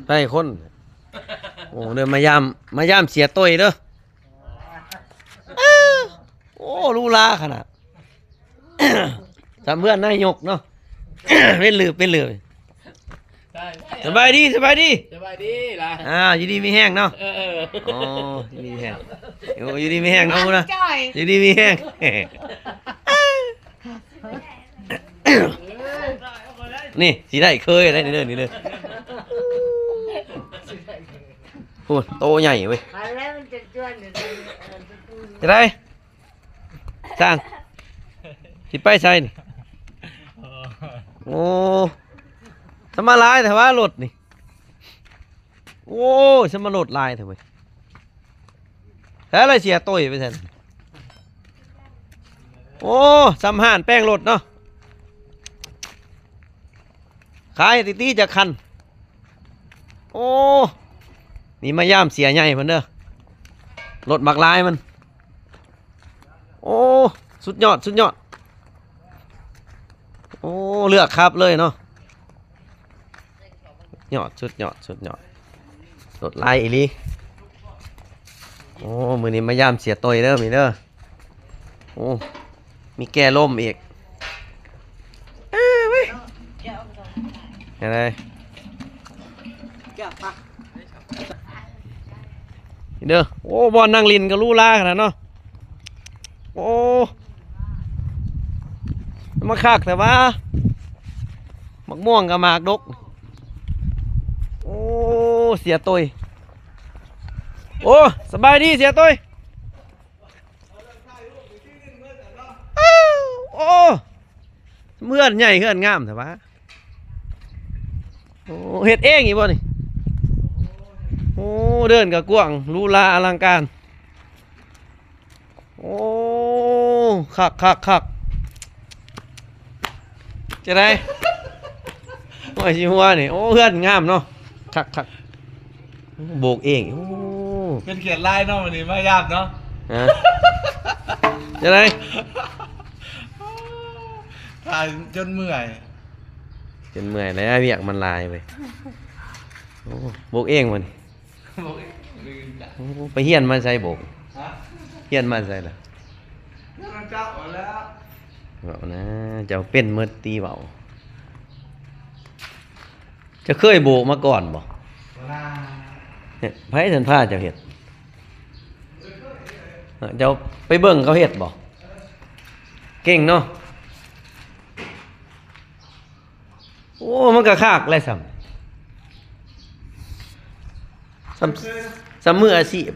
ໄດ້ຄົນ ໂອ້ ເດີ ມາຢາມ ມາຢາມເສຍໂຕ້ຍເດີ. ໂອ້ ຫຼູຫຼາຂະໜາດ ສຳເຮືອນນາຍົກເນາະ. ເປັນລືບ ເປັນລືບ. ສະບາຍດີ ສະບາຍດີ ສະບາຍດີລະ. ອ່າ ຢູ່ດີມີແຮງເນາະ. ເອີ ເອີ ໂອ້ ຢູ່ດີມີແຮງ ໂອ້ ຢູ່ດີມີແຮງເນາະ ພຸ້ນນະ ຢູ່ດີມີແຮງ. ນີ້ຊິໄດ້ເຄີຍໄດ້ນີ້ເດີ ນີ້ເດີ. ໂອ້ ໂຕໃຫຍ່ເວີຍ. ຈັ່ງໃດ ຊ່າງ ຊິໄປໃສນີ້? ໂອ້ ສະມາຫຼາຍແທ້ວ່າລົດນີ້. ໂອ້ຍ ສະມາລົດຫຼາຍແທ້ເວີຍ. ແທ້ລະ ເສຍໂຕ້ຍໄປໃສ? ໂອ້ ສຳຮ້ານແປງລົດເນາະ. ຂາຍຕິຕິຈັກຄັນ. ໂອ້ ນີ້ມາຢາມເສຍໃຫຍ່ເພິ່ນເດີ ລົດບັກຫຼາຍມັນ. ໂອ້ ສຸດຍອດ ສຸດຍອດ. ໂອ້ ເລືອກຂັບເລີຍເນາະ. ຍອດ ສຸດຍອດ ສຸດຍອດ. ລົດຫຼາຍອີ່ຫຼີ. ໂອ້ ມື້ນີ້ມາຢາມເສຍໂຕ້ຍເດີ ມີເດີ. ໂອ້ ມີແກ່ລົມອີກ. ເອີ ເວີຍ ຈັ່ງໃດ ເດີ. ໂອ້ ບ່ອນນັ່ງຫຼິ້ນກໍຫຼູຫຼາຂະໜາດເນາະ. ໂອ້ ມາຄັກແທ້ວ່າ ໝາກມ່ວງກໍໝາກດົກ. ໂອ້ ເສຍໂຕ້ຍ. ໂອ້ ສະບາຍດີເສຍໂຕ້ຍ. ໂອ້ ເຮືອນໃຫຍ່ເຮືອນງາມແທ້ຫວາ. ໂອ້ ເຮັດເອງອີກບໍ່ນີ້? ໂອ້ ເດີ່ນກໍກວ້າງ ຫຼູຫຼາອະລັງການ. ໂອ້ ຄັກໆໆ. ຈັ່ງໃດ? ໂອ້ຍ ຊິຫົວນີ້. ໂອ້ ເຮືອນງາມເນາະ. ຄັກໆ. ໂບກເອງ. ໂອ້ ເປັນກຽດຫຼາຍເນາະ ມື້ນີ້ມາຢາມເນາະ. ຮະ? ຈັ່ງໃດ? ຖ່າຍຈົນເມື່ອຍ. ຈົນເມື່ອຍແລ້ວ ວຽກມັນຫຼາຍເວີຍ. ໂອ້ ໂບກເອງບໍ່ນີ້? ໂອ້ຍ ໂອ້ ໄປຮຽນມາໃສໂບກ? ຮະ? ຮຽນມາໃສລະ? ຮຽນນຳເຈົ້າຫັ້ນແຫຼະ. ເວົ້ານະ ເຈົ້າເປັນໝົດຕິເວົ້າ. ເຈົ້າເຄີຍໂບກມາກ່ອນບໍ່? ບໍ່ນາ. ເຮັດ ໃຜຊັ້ນພາເຈົ້າເຮັດ? ເຈົ້າໄປເບິ່ງເຂົາເຮັດບໍ່? ເກັ່ງເນາະ. ໂອ້ ມັນກໍຄັກແຫຼະສ່ຳ ສ່ຳ ສ່ຳມືອາຊີບ.